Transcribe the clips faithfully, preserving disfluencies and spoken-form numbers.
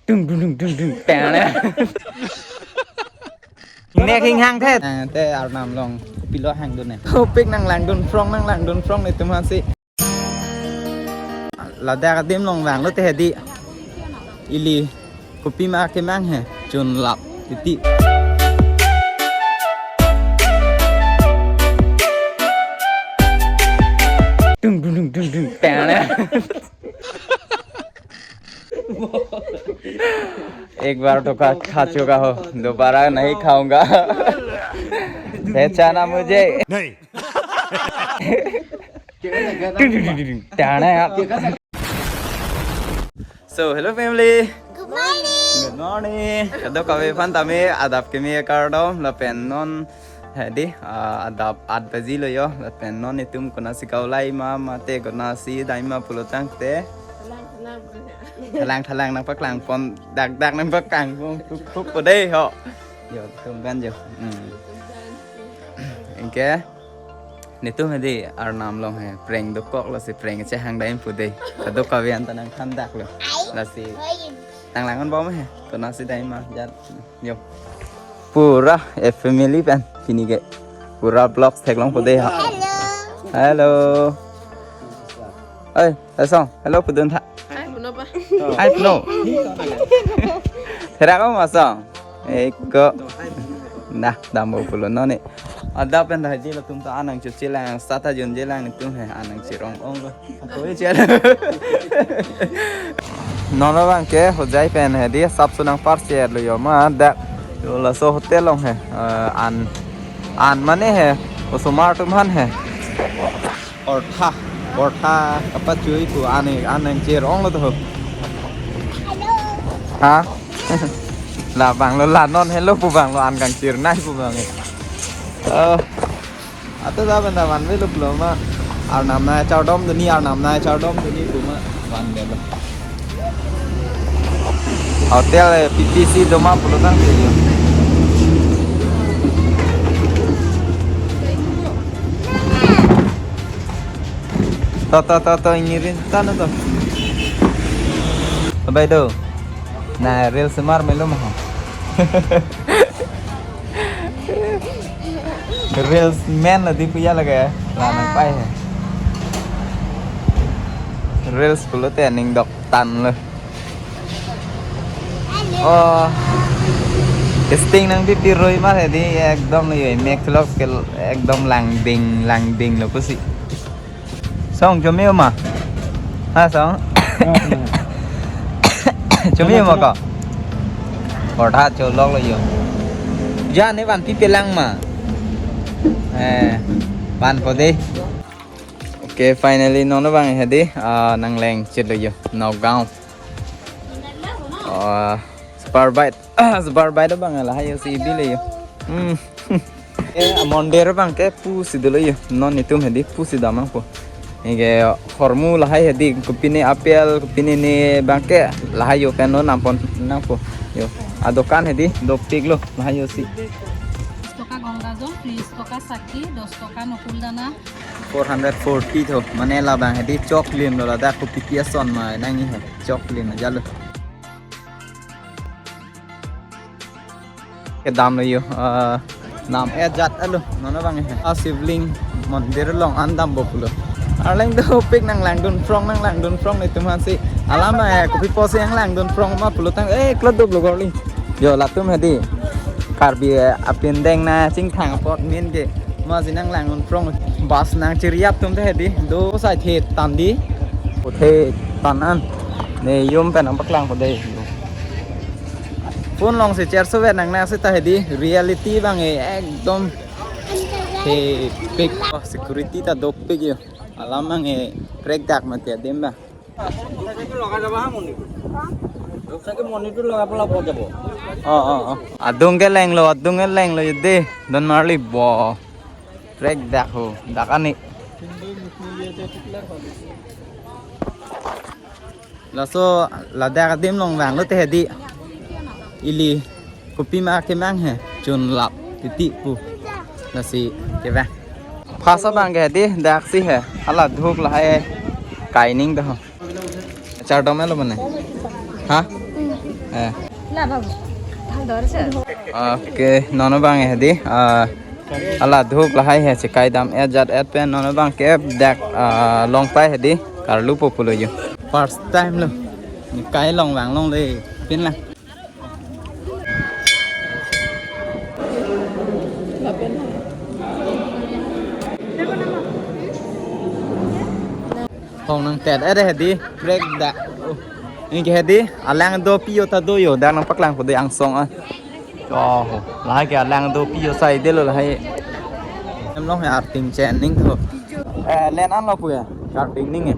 Tung tung tung tung tung. Tang. Nek hing hang thet. Ah, te Arnam along kopilo hangdun ne. Topik nanglangdun phrong, nanglangdun phrong netum aphansi. Ladak adim along vanglo te hedi. Ili kopima kemang he. Chun lap titi. Tung tung tung tung tung. Tang. एक बार तो खा, खा चुका हो, दोबारा नहीं खाऊंगा। पहचाना मुझे? नहीं। Tang, tang, tang, tang, tang. Tang, tang, tang. So, hello family. Good morning. Good morning. Kadokave aphan tame adap keme kardom lapen non hedi, ah, adap aat baji lo yo, lapen non netum konatsi kaulai ma, mate konatsi dai ma pulo tangte. Thalang, thalang, thalang nangpaklang pon, dak dak nangpaklang pon, tuk tuk po dei ho. Yo, tum kan yo. Hmm. Anke netum hedi Arnam along he, prank dokok lasi prank chehang dai pu dei. Kadokave anta nangthan dak lo. Lasi nanglang-an bom he, konatsi dai ma jat. Yo. Pura a family pen pini ke pura vlog theklong po dei ha. Hello. Hello. Oi, asong. Hello pudun tha. Hai, puno pa. Hai, puno. Therak om asong. Eko. Nah, dampo pulo non ne. Adap pen dah ji latum ta an nangchochelang, sat ta junjelang netum he, an nangcherong ong lo. Koi chel. Non abang ke Hojai pen hedi sapso nangpar cher lo yo ma dak. Yo laso hotel along he. Eh, an, an mane he. Osomar atum aphan he. Ortha, ortha kapachui pu an, an nangcherong lo to. Ha? La abang lo la non hello pu abang lo an kangchir nai pu abang. Eh. Ata da benda vanve lo pulo ma. Arnam nangchardom dunji, Arnam nangchardom dunji pu ma vanve lo. Hotel, eh, P P C do ma pulo tangte yo. To, to, to, to, ingnirin tano to. Bye do. Na reels mar melo ma ho. Reels man adi puya laga ya. La nangpai he. Reels pulote aning doktan lo. Oh. Sting nangpipi roi mar hedi ekdom lo yo, mek lo ke ekdom langding langding lo pusi. Song, chome ma? Ha, song? Chome ma ko? Ortha cholok lo yo. Ja ne vanpipelang ma. Eh, vanpo dei. Okay, finally non abang hedi, ah, nangleng chit lo yo. Nagaon. Ah, Super Bike. Ah, Super Bike abang lahai yo si bi le yo. Hmm. Eh, mondir abang ke pusi dolo yo. Non netum hedi pusi damnangpo. Anke hormu lahai hedi kopine apel, kopine ne abang ke lahai yo pen non nampon nangpo. Yo, adokan hedi dopik lo lahai yo si. বিশ টকা গংগাজল, ত্ৰিশ টকা চাকি, দহ টকা নকুল দানা। Four hundred forty tho. Mane labang hedi choklim lo ladak kopi ason ma nangji he. Choklim jalo. Kedam lo yo, ah, nam ajat alo, non abang he. Ah, Shivling mondir along an dampo pulo. Arleng dopik nanglangdun phrong, nanglangdun phrong netum aphansi. Alam, eh, kopi pusi nanglangdun phrong ma pulo tang, eh, klot do vlogger li. Yo, latum hedi. Karbi, eh, apindeng nangchingthang apot min ke. Masi nanglangdun phrong. Bus nangchiri atum te hedi. Do sai the tan di. Ko the tan an. Ne yum pen nangpaklangpo dei. Phone alongsi cherso vet nangne seta hedi reality abang e ekdom he pik. Oh, security ta dopik yo. Alam abang e krek dak mati adim ba. Monitor laga pala po jabo. Oh, oh, oh. Adung ke lenglo, adung ke lenglo yede. Don marli bo. Krek dak ho, dak ani. Laso ladak adim along vanglo te hedi. Ili kopima kemang he, chun lap titi pu. Lasi kevang. Phasa abang ke hedi, daksi he. Hala dhuk lahai kaining dah. Char dom elo mane. Ha? Eh. La babu. Thang dor se. Okay, non abang hedi. Ah, ala dhup lahai he, chekai dam-et jat-et pen non abang ke dak, ah, longpai hedi. Karlu po pulo yo. First time lo. Kai long vang longle. Pin la. Hong nang tet ada hedi, break da. Oh. Anke hedi, alang do pi yo ta do yo, dak nangpaklang ko de angsong ah. Oh, lahai ke alang do pi yo sai de lo lahai. Em long he arting chen ning tho. Eh, len an lo pu ya, arting ning eh.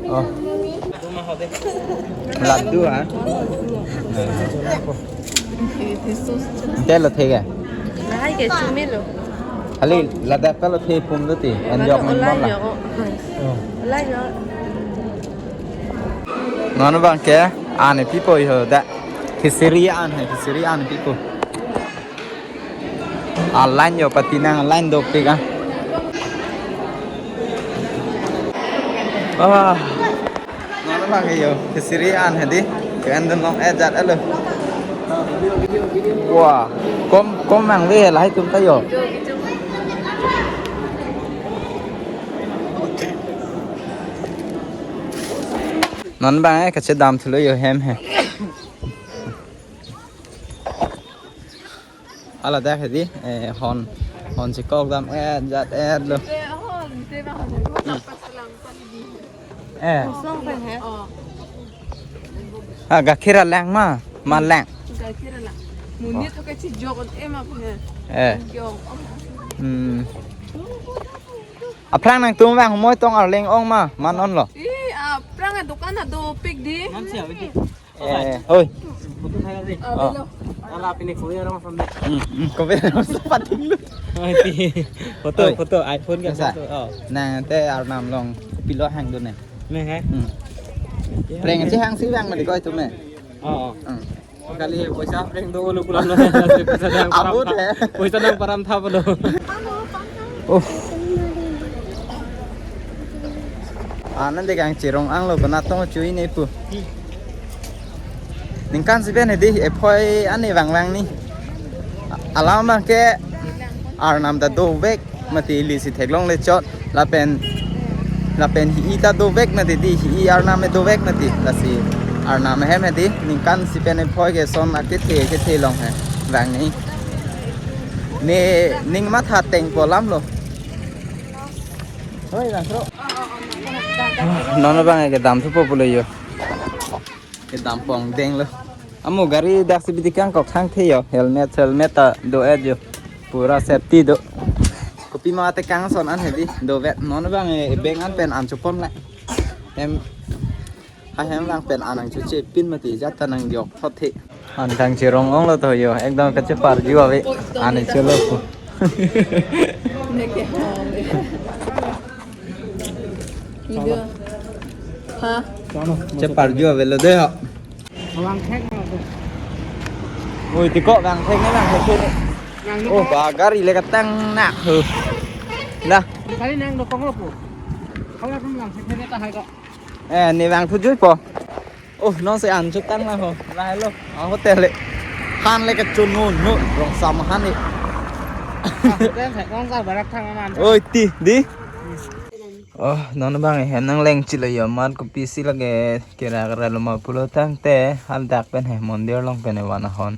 Oh. Laddu ah. Telo thega. Lahai ke chumi lo. Hali ladak ka lo the pum lo ti. Anjok nang bola. Ola yo. Non abang ke an pipo yo da. Khichdi an hai, khichdi an pipo. Alang yo pati nang alang dopik ah. Ah. Mana lagi yo, khichdi an hedi. Kan den long eh jat alo. Wah, kom, kom mang ve lahai tum ta yo. Non abang eh kachedam thulo yo hem he. Ala dak hedi, eh, hon, hon chekok dam-et jat-et lo. Eh. Song pen he. Ah, gakhir alang ma, ma lang. Gakhir alang. Monit to kachijok on ema pen he. Eh. Jok. Hmm. Aphrang nangtum vang humoi tong arleng ong ma, man on lo. Ih, aphrang adukan adopik di. Eh, oi. Photo thak ase. Oh. Ala pini kopi arong sampai. Hmm, hmm, kopi arong sampai dulu. Oh, iti. Foto, oi. Foto, iPhone kan. Kesa? Foto. Oh. Nang te arnam along kopilo hang dun ne. Ne hai? Hmm. Prank si hang si vang mati koi tu me. Oh, oh. Hmm. Kali poisa prank do lo pulang lo. Poisa dang param. Abut tha. He. Poisa dang param tha pulo. Uff. Anan de kangcherong ang lo kona tong chui ne pu. Ningkan si pen hedi ephoi ani vang vang ni. Alam abang ke arnam ta dovek mati ili si theklongle chot lapen lapen hi-i ta dovek mati di hi-i arnam dovek mati lasi arnam hem hedi ningkan si pen ephoi ke son akethe kethe long he vang ni. Ne ning matha teng po lam lo. Hoi, Bang Pro. Non abang ke dam thupo pulo yo. Kedam pon deng lo. Amo gari dak si bidi kangkok thangthe yo. Helmet, helmet ta do-et yo. Pura safety do. Kopi ma te kangson an hedi. Dovet non abang e beng an pen an chupon la. Em. Ha hem lang pen an nangchechepin mati jat ta nangjok thot the. An kangcherong ong lo to yo. Ekdom kacheparju ave. An chelo pu. Ha? Cheparju ave lo de ho. Vang thek na to. Oi, ti ko vang thek ne, vang thek ne. Vang thek. Oh, ba gari le katang nak ho. Lah. Kali nang dokong lo po. Kau langsung vang thek ne ta hai ko. Eh, ne vang thu jui po. Oh, non si an chutang na ho. Lahai lo. Ah, hotel le. Han le kachun nu nu. Rong sam han le. Ah, hotel thek kong sa barak thang man. Oi, ti, di. Oh, non abang hem nangleng chilo yo mat kopisi lake kerak ra lo ma pulo tangte hadak pen he mondir along pen evan ahon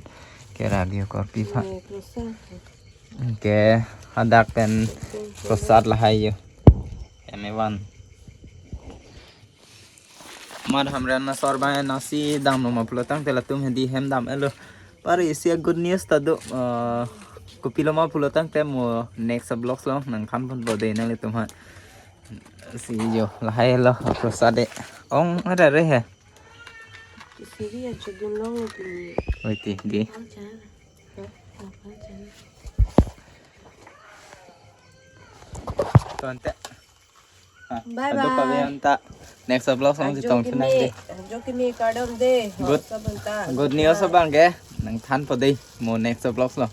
kerak yo korpi pha. Ke hadak pen prosad lahai yo. Em evan. Mat hamren na sor bang nasi dam lo ma pulo tangte latum hedi hem dam-et lo. Pari isi a good news ta do, eh, kopilo ma pulo tangte mo next vlogs lo nangthan ponpo de nanglitum ha. Si yo, lahai lo, prosad de. Ong ada re he. Siri ya chudun long lo pini. Oi ti, di. Acha. Acha. Tonte. Ah, bye adu bye. Kami anta next vlog song si ajo tong kimi, chunang de. Ajo kimi kardom de. Good. Sa banta. Good news abang ke. Nangthan po de. Mo next vlog lo.